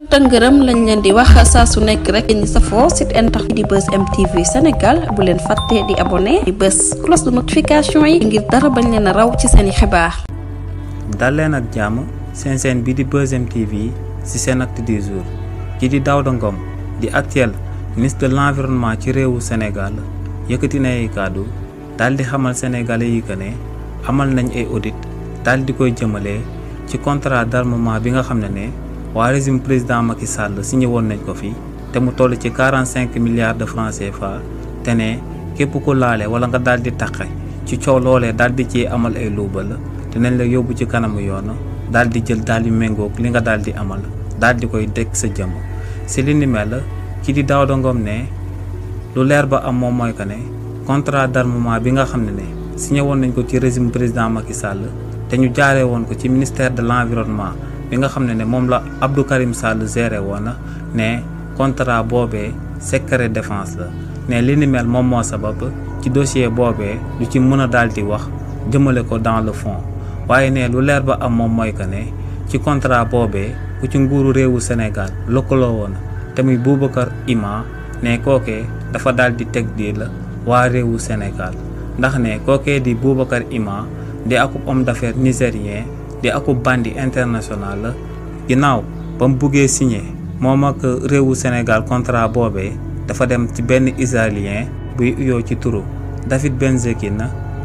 tëngërëm lañ leen di wax saa su nekk rek ñi safoo site internet di Buzz M TV Sénégal bu leen fàtte di abonné di bës cloche de notification yi ngir dara bañ leen a raw ci seeni xibaar. dal leen ak jàmm seen bi di Buzz M TV ci seen acte du jour ki di Daouda Ngom di actuel ministre de l'environnement ci réewu Sénégal yëkkati na ay kàddu daal di xamal sénégalais yi que ne amal nañ ay audit daal di koy jëmale ci contrat d'armement bi nga xam ne waa régime président Macky Sall signé woon nañ ko fi te mu toll ci 45 milliards de francs CFA te ne képp ku laale wala nga daal di taqe ci coow loolee daal di ci amal ay luubal te nañ la yóbbu ci kanamu yoon daal di jël daal di méngoog li nga daal di amal daal di koy dégg sa jëmm si li ni mel ki di Daouda Ngom ne lu leer ba am moom mooy que ne contrat d'armement bi nga xam ne signé woon nañ ko ci régime président Macky Sall te ñu jaaree woon ko ci ministère de l'environnement bi nga xam ne moom la Abdou Karim Sall géré woon ne contrat boobee secret défense la ne li ni mel moom moo sabab ci dossier boobee lu ci mën a daal di wax jëmale ko dans le fond waaye ne lu leer ba am moom mooy que ne ci contrat boobee ku ci nguuru réewu Sénégal lëkkaloo woon te muy Boubacar Ima ne kookee dafa daal di teg di la waa réewu Sénégal ndax ne kookee di Boubacar Ima di akub homme d'affaires nigérien di akub bandi international la ginnaaw ba mu buggee signé moom ak réewu Sénégal contrat boobee dafa dem ci benn israélien buy uyoo ci turu David Benzekin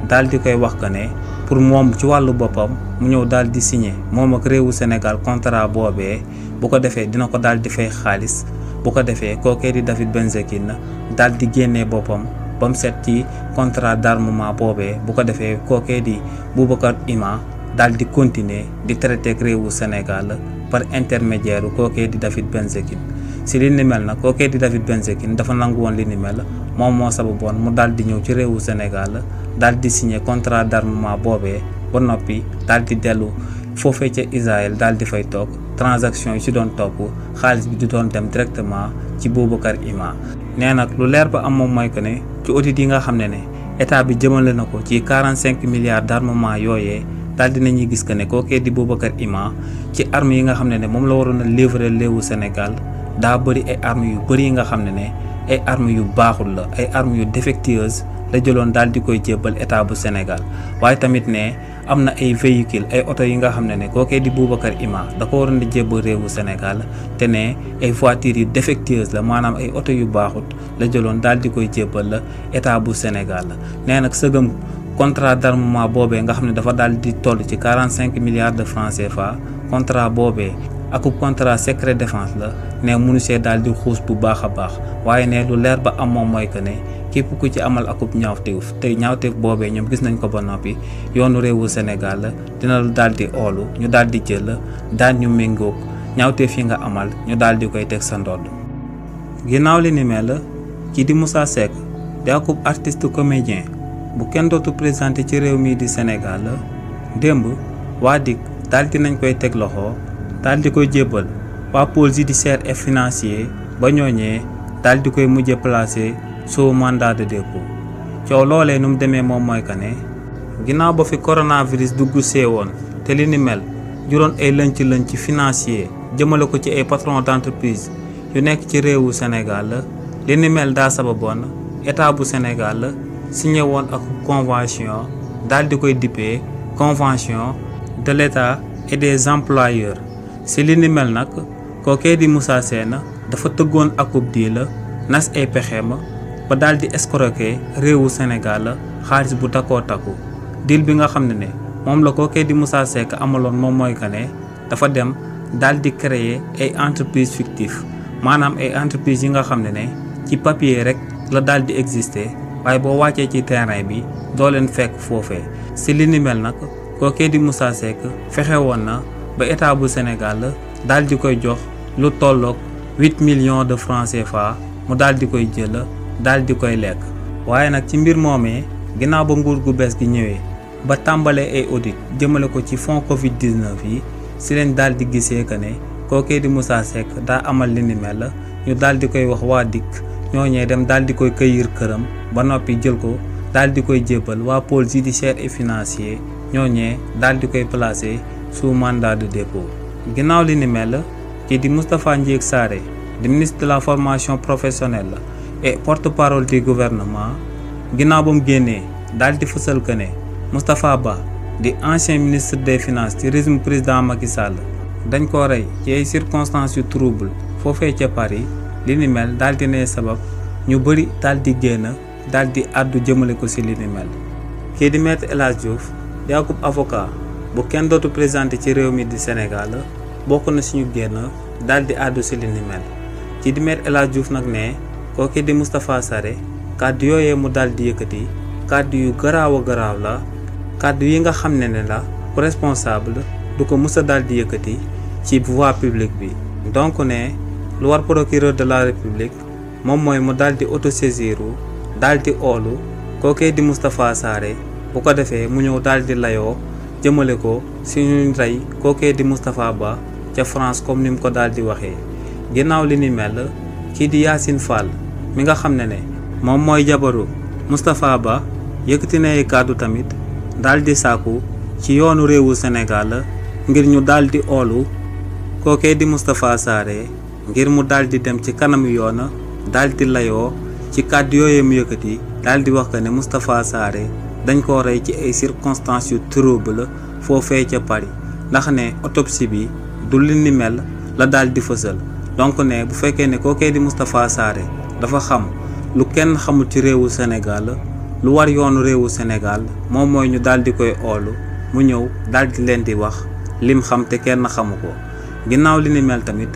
daal di koy wax que ne pour moom ci wàllu boppam mu ñëw daal di signé moom ak réewu Sénégal contrat boobee bu ko defee dina ko daal di fay xaalis bu ko defee kookee di David Benzekin daal di génnee boppam ba mu set ci contrat d'armement boobee bu ko defee kookee di Boubacar Ima daal di continuer di traité ak réewu Sénégal par intermédiaire kookee di David Benzekin si li ni mel nag kookee di David Benzekin dafa nangu woon li ni mel moom moo sababoon mu daal di ñëw ci réewu Sénégal daal di signé contrat d'armement boobee ba noppi daal di dellu foofee ca Israël daal di fay toog transaction yi ci doon topp xaalis bi di doon dem directement ci Boubacar Ima nee nag lu leer ba am moom mooy que ne ci audit yi nga xam ne état bi jëmale na ko ci 45 milliards d'armement yooyee daal dinañuy gis que ne kookee di Boubacar Ima ci armes yi nga xam ne moom la waroon a livrer réewu Sénégal daa bëri ay armes yu bëri yi nga xam ne ay armes yu baaxul la ay armes yu défectueuses la jëloon daal di koy jébbal état bu Sénégal waaye tamit ne am na ay véhicules ay oto yi nga xam ne kookee di Boubacar Ima da ko waroon a jébbal réewu Sénégal te ne ay voitures yu défectueuses la maanaam ay oto yu baaxut la jëloon daal di koy jébbal la état bu Sénégal nee nag sëgëm contrat d'armement boobee nga xam ne dafa daal di toll ci 45 milliards de francs CFA contrat boobee akub contrat secret défense la ne mënu see daal di xuus bu baax a baax waaye ne lu leer ba am moom mooy que ne képp ku ci amal akub ñaawteef te ñaawteef boobee ñoom gis nañ ko ba noppi yoonu réewu Sénégal dina lu daal di oolu ñu daal di jël daan ñu méngoog ñaawteef yi nga amal ñu daal di koy teg sa ndodd ginnaaw li ni mel ci di Moussa Seck di akub artiste comédien bu kenn dootu présenté ci réew mi di Sénégal démb waa DIC daal di nañ koy teg loxo daal di koy jébbal waa pôle judiciaire et financier ba ñooñee daal di koy mujjee placé sous mandat de dépôt coow loolee nu mu demee moom mooy que ne ginnaaw ba fi coronavirus dugg see woon te li ni mel juróon ay lënc financier jëmale ko ci ay patron d'entreprise yu nekk ci réewu Sénégal li ni mel daa sababoon état bu Sénégal signé woon ak convention daal di koy dippee convention de l'état et des employeurs si li ni mel nag kookee di Moussa Sène dafa tëggoon akub deal nas ay pexeem ba daal di escroquer réewu Sénégal xaalis bu takkoo takku deal bi nga xam ne moom la kookee di Moussa Seck amaloon moom mooy que ne dafa dem daal di créer ay entreprises fictives maanaam ay entreprises yi nga xam ne ci papier rek la daal di exister waaye boo wàccee ci terrain bi doo leen fekk foofee si li ni mel nag kookee di Moussa Seck fexe woon na ba état bu Sénégal daal di koy jox lu tolloog 8 millions de francs CFA mu daal di koy jël daal di koy lekk waaye nag ci mbir moomee ginnaaw ba nguur gu bees gi ñëwee ba tàmbalee ay audit jëmale ko ci fonds Covid 19 yi si leen daal di gisee que ne kookee di Moussa Seck daa amal li ni mel ñu daal di koy wax waa DIC ñooñee dem daal di koy cueillir këram ba noppi jël ko daal di koy jébbal waa pôle judiciaire et financier ñooñee daal di koy placer sous mandat de dépôt ginnaaw li ni mel kii di Moustapha Ndiégue Sarré di ministre de la formation professionnelle et porte-parole du gouvernement ginnaaw ba mu génnee daal di fësal que ne Moustapha Ba di ancien ministre des finances ci régime président Macky Sall dañ ko rey ci ay circonstances yu trouble foofee ca Paris li ni mel daal di ne sabab ñu bëri daal di génn daal di àddu jëmale ko ci li ni mel. kii di maître El Hadj Diouf di akub avocat bu kenn dootu présenté ci réew mi di Sénégal bokk na ci ñu génn daal di àddu ci li ni mel. kii di maître El Hadj Diouf nag ne kooki di Moustapha Sarré kàddu yooyee mu daal di yëkkati kàddu yu garaaw a garaaw la kàddu yi nga xam ne la responsable du ko mës a daal di yëkkati ci voie publique bi. donc ne lu war procureur de la république moom mooy mu daal di autosaisiru daal di oolu kookee di Moustapha Sarré bu ko defee mu ñëw daal di layoo jëmale ko si ñu rey kookee di Moustapha Ba ca France comme ni mu ko daal di waxee. ginnaaw li ni mel kii di Yacine Fall mi nga xam ne moom mooy jabaru Moustapha Ba yëkkati na ay kàddu tamit daal di sàkku ci yoonu réewu Sénégal ngir ñu daal di oolu kookee di Moustapha Sarré ngir mu daal di dem ci kanamu yoon daal di layoo ci kàddu yooyee mu yëkkati daal di wax que ne Moustapha Sarré dañ koo rey ci ay circonstances yu trouble foofee ca Paris ndax ne autopsie bi du li ni mel la daal di fësal. donc ne bu fekkee ne kookee di Moustapha Sarré dafa xam lu kenn xamul ci réewu Sénégal lu war yoonu réewu Sénégal moom mooy ñu daal di koy oolu mu ñëw daal di leen di wax lim xam te kenn xamu ko. ginnaaw li ni mel tamit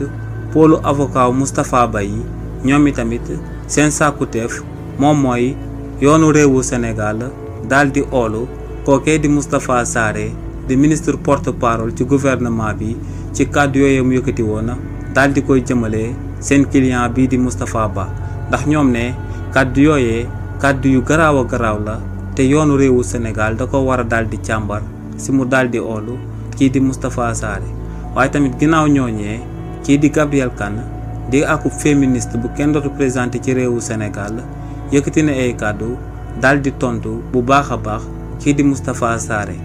pôlu avocat Moustapha Ba yi ñoom i tamit seen sàkkuteef moom mooy yoonu réewu Sénégal daal di oolu kookee di Moustapha Sarré di ministre porte-parole ci gouvernement bi ci kàddu yooyu mu yëkkati woon daal di koy jëmale seen client bii di Moustapha Ba ndax ñoom ne kàddu yooyee kàddu yu garaaw a garaaw la te yoonu réewu Sénégal da ko war a daal di càmbar si mu daal di oolu kii di Moustapha Sarré. waaye tamit ginnaaw ñooñee kii di Gabrielle Kane di akub féministe bu kenn dootu présenté ci réewu Sénégal yëkkati na ay kàddu daal di tontu bu baax a baax kii di Moustapha Sarré.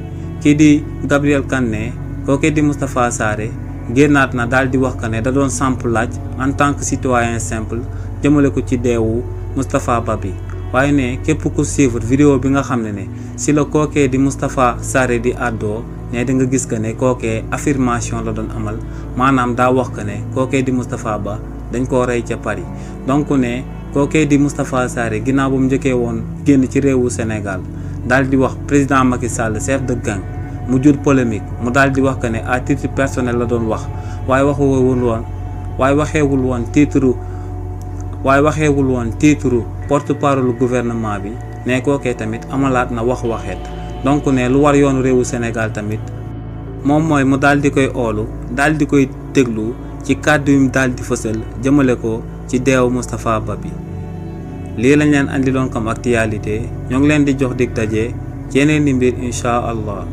kii di Gabrielle Kane ne kookee di Moustapha Sarré génnaat na daal di wax que ne da doon samp laaj en tant que citoyen simple jëmale ko ci deewu Moustapha Ba bi. waaye ne képp ku suivre vidéo bi nga xam ne si la kookee di Moustapha Sarré di àddoo ne di nga gis que ne kookee affirmation la doon amal maanaam daa wax que ne kookee di Moustapha Ba dañ koo rey ca Paris. donc ne kookee di Moustapha Sarré ginnaaw ba mu njëkkee woon génn ci réewu Sénégal daal di wax président Macky Sall chef de gang mu jur polémique mu daal di wax que ne à titre personnel la doon wax waaye waxeewul woon titre porte-parole gouvernement bi ne kookee tamit amalaat na waxeet. donc ne lu war yoonu réewu Sénégal tamit moom mooy mu daal di koy oolu daal di koy déglu ci kàddu yum daal di fësal jëmale ko ci deewu Moustapha Ba bi. lii lañ leen andiloon comme actualité ñoo ngi leen di jox dig daje ci yeneen i mbir incha allah.